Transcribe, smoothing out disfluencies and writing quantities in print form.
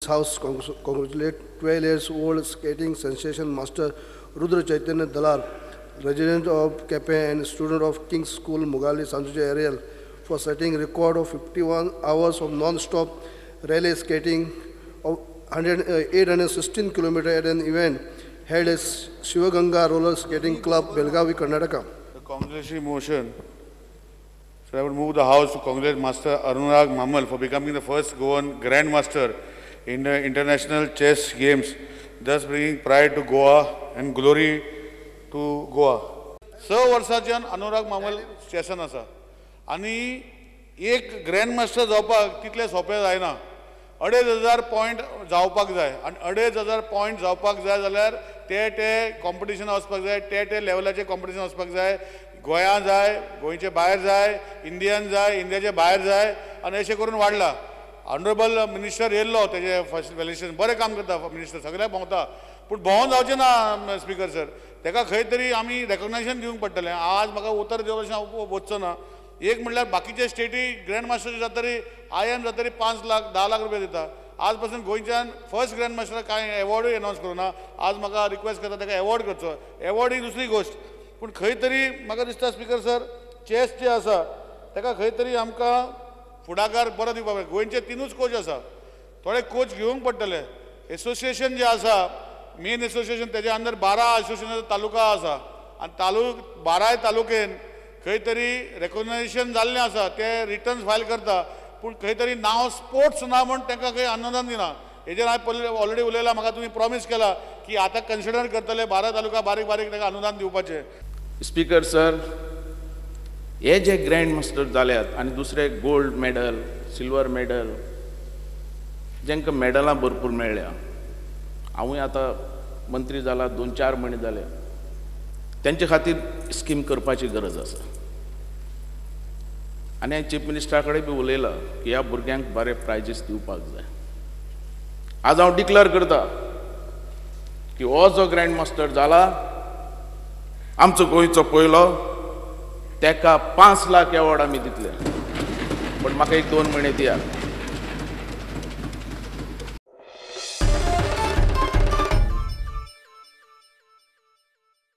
House congratulate 12 years old skating sensation Master Rudra Chaitanya Dalal, resident of Kepe and student of King's School, Mugali, San Jose Ariel, for setting record of 51 hours of non-stop rally skating of 816 kilometers at an event held at Shivaganga Roller Skating Club, Belgavi, Karnataka. The congratulatory motion. So I would move the House to congratulate Master Anurag Mhamal for becoming the first Goan Grandmaster in the International Chess Games, thus bringing pride to Goa and glory to Goa. 6 वर्साच्यान अनुराग म्हामल चॅसान आसा आनी एक grand master जावपाक तितलें सोंपें जायना. 2500 point जावपाक जाय आनी 2500 पॉयंट जावपाक जाय जाल्यार ते ते कॉम्पिटिशन वचपाक जाय, ते ते लेवलाचे कॉम्पिटिशन वचपाक जाय. गोंया जाय, गोंयचे भायर जाय, इंडियन जाय, इंडियाचे भायर जाय आनी अशें करून वाडला. ऑनरेबल मिनिस्टर येयल्लो, तेजे फर्स्ट वेलिशन बरें काम करता मिनिस्टर, सगळ्याक भोंवता, पूण भोंवन जावचें ना स्पिकर सर, तेका खंय तरी आमी रेकॉग्नायझेशन दिवंक पडटलें. आज म्हाका उतर दिवप अशें हांव वचचो ना. एक म्हणल्यार बाकीचे स्टेटी ग्रँड मास्टर जातरी I am जातरी 5 लाख 10 लाख रुपया दिता. आज पासून गोंयच्यान फर्स्ट ग्रँड मास्टर कांय एवॉर्डूय अनावन्स करूं ना. आज म्हाका रिक्वेस्ट करता ताका एवॉर्ड करचो. एवॉर्ड ही दुसरी गोश्ट, पूण खंय तरी म्हाका दिसता स्पिकर सर चॅस जे आसा ताका खंय तरी आमकां फुडाकार बरो दिवपाक जाय. गोंयचे 3 कोच आसा, थोडे कोच घेवंक पडटले. एसोसिएशन जे आसा मेन एसोसिएशन तेजे अंदर 12 एसोसिएशन तालुका आसा आनी 12 तालुकेन खंय तरी रेकॉग्नायझेशन जाल्लें आसा, ते रिटर्न्स फायल करता, पूण खंय तरी नांव स्पोर्ट्स ना म्हूण तांकां खंय अनुदान दिना. हेजेर हांवें पयलीं ऑलरेडी उलयलां, म्हाका तुमी प्रॉमीस केला की आतां कन्सिडर करतले 12 तालुका बारीक बारीक तांकां अनुदान दिवपाचें. स्पीकर सर, हे जे ग्रँड मास्टर जाल्यात आनी दुसरे गोल्ड मेडल, सिल्वर मेडल, जांकां मेडलां भरपूर मेळ्ळ्या, हांवूय आतां मंत्री जाला 2-4 म्हयने जाले, तेंचे खातीर स्कीम करपाची गरज आसा. आनी हांवें चीफ मिनिस्टरा कडेन बी उलयलां की ह्या भुरग्यांक बरे प्रायजीस दिवपाक जाय. आज हांव डिक्लेअर करता की हो जो ग्रँड मास्टर जाला आमचो गोंयचो पयलो, तेका 5 लाख एवॉर्ड आमी दितले, पण म्हाका 1-2 म्हयने दिया.